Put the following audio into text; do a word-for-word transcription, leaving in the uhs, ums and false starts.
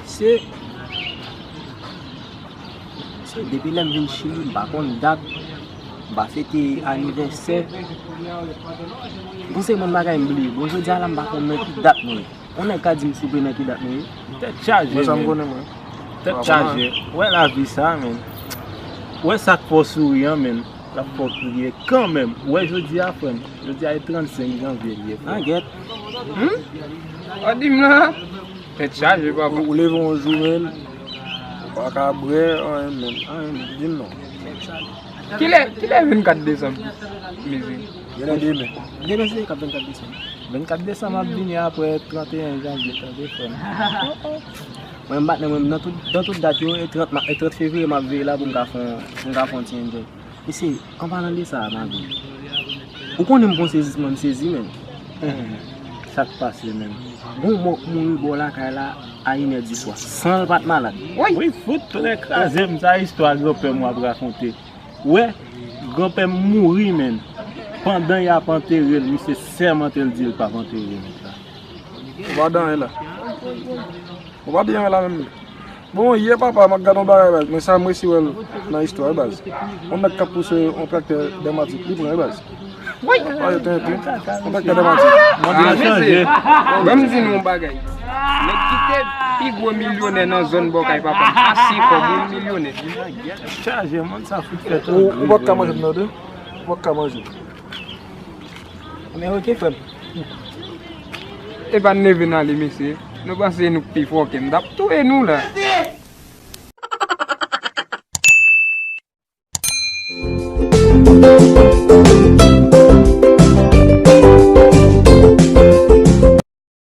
Se, se depi lè m vin Chili, m pa konn dat, m pa fete anivèsè. Gon seri bann bagay m bliye. Bon, jodi a la, m pa konn nan ki dat nou ye. Yon nèg ka di m souple nan ki dat nou ye? Tèt chaje, men. Tèt chaje. Wè lavi sa, men. Wè sa k fè w souri an, men. L ap fè w kriye kanmenm. Wè jodi a, frè m. Jodi a e trannsenk janvye l ye, frè m. An gèt. Hmm? Ou di m la? Tèt chaje, papa. Ou, ou leve yon jou, men. Ou pa ka bwè, anyen, men. Anyen, men. Di m non. Kilè, kilè vennkat desanm, mezi? Genlè demen. Demen se k ap vennkat desanm. Vennkat desanm ap vini apre tranteyen janvye, tande, frè m. Mwen, m bat nan mwen, nan tout, nan tout dat yo, e trant ma-, e trant fevriye m ap veye la pou m ka fè yon, pou m ka fè yon ti enjoy. Mesye, an palan de sa, Mavi, ou konnen m gon sezisman m sezi, men. Sa k pase, men? Gon mò k mouri bò lakay la a inè di swa, san l pa t malad. Wi, fout tonnè kraze m, sa istwa granpè m w ap rakonte. Wè, granpè m mouri, men. Pandan y ap antere l, misye sèmante l di l p ap antere nèg la. Ou pa dan anyen la. Ou pa byen wè la menm. Bon, yè papa, m ap gade yon bagay, baz, men sa m resi wè l nan istwa, baz. Yon nèg k ap pouse yon traktè dèmatik, li pran, baz. Wi. Yon traktè dèmatik. Ah, mesye, ban m di nou yon bagay. Nèg ki te pi gwo milyonè nan zòn bò kay papa m, asye kòb, wi, milyonè. Chaje, moun sa fout fè. Ou, ou pa ka manje m nan de? Ou pa ka manje. Men oke, frè m. E pa n leve n ale, mesye. Nou panse nou k pi fò ke m, m t ap touye nou la.